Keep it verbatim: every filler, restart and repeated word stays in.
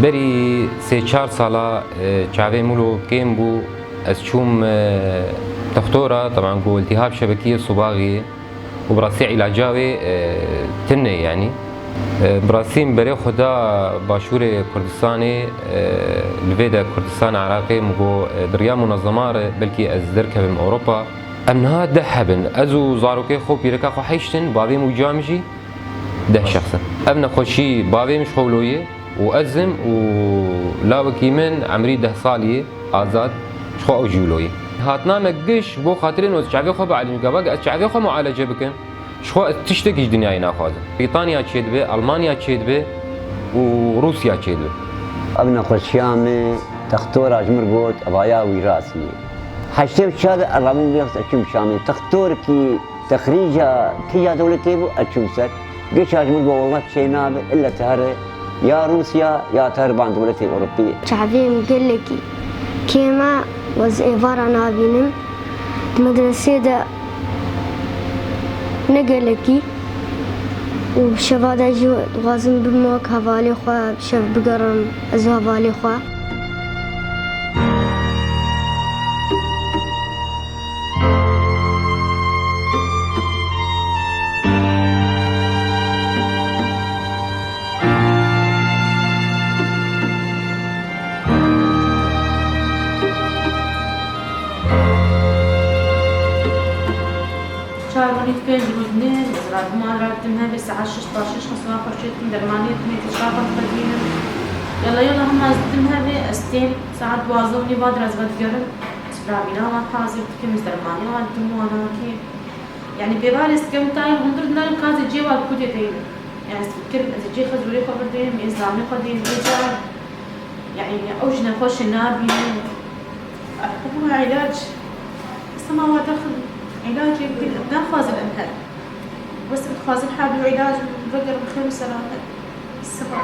Berî sê çar sala, e, çavê min wilo kêm bû. Ez çûm, e, textora, teban ku iltihab şebekiyê subaxiyê û bi rastî îlaca wê, e, tune ye, yanî. E, bi rastî min berê xwe da Başûrê Kurdistanê, e, li vê de Kurdistan Iraqê, min got, e, di riya munezema re belkî ez derkevim Ewropa. Em niha deh hebin. Ez û zarokê xwe, pîreka xwe heşt in, bavê min û ca min jî deh şexs in. Ev nexweşî bavê min ji xwe wilo ye û ez im û lawekî min emrî deh salî ye, Azad, ji xwe ew jî wilo ye. Hatina me giş bo xatirê no ez çavê xwe bielînim, gava ez çavê xwe mualece bikim, ji xwe ez tiştekî ji dinyayê naxwazim. Brîtanya çêdibe, Almanya çêdibe û Rûsya çêdibe. Ev nexweşiya min, textora ji min got, evaya wîrasî ye. Heştê û çar de ez rabûm vê xist ez çûm Şamê. Textorekî Texrîca kîja dewletê bû, ez çûm ser. Giş a ji min got, "Wela çê nabe, ille tu here ya Rûsya, ya tu here van dewletê Ewropî." Çavê min gelekî kêm e, ez êvara nabînim. Di medresê de ne gelekî û şeva de jî dixwazim bibim wek hevalê xwe, bi şev bigerim ez û hevalê xwe. Çar û nîv pênc rû dinê, ez radîman radim hevê saet şeş, paş şeş xwe siwa xwe çêdikim, dermaniyê dimê tişka xwe dixwedînim. Yala yala hema ez didim hevê, ez têm saet duwazdeh û nîv va dir ez vedigerim. Ez firavîna wan hazir dikim, ez dermaniya wan didim wana kê. Yanî pêva ez dikim tayê hundir dinerim ka ez ê cê wan kûdê deynim. Yanî ez dikim ez ê cê xezûrê xwe bidêm, ê zanê xwe deynim, ê ca, yanî ew ji nexweşê nabînim. Ev hema îlac. Sema wa daxil îlacê bidin, naxwazin em her. Bes em dixwazin her du îlac vegerin xêr û selamet. Sema.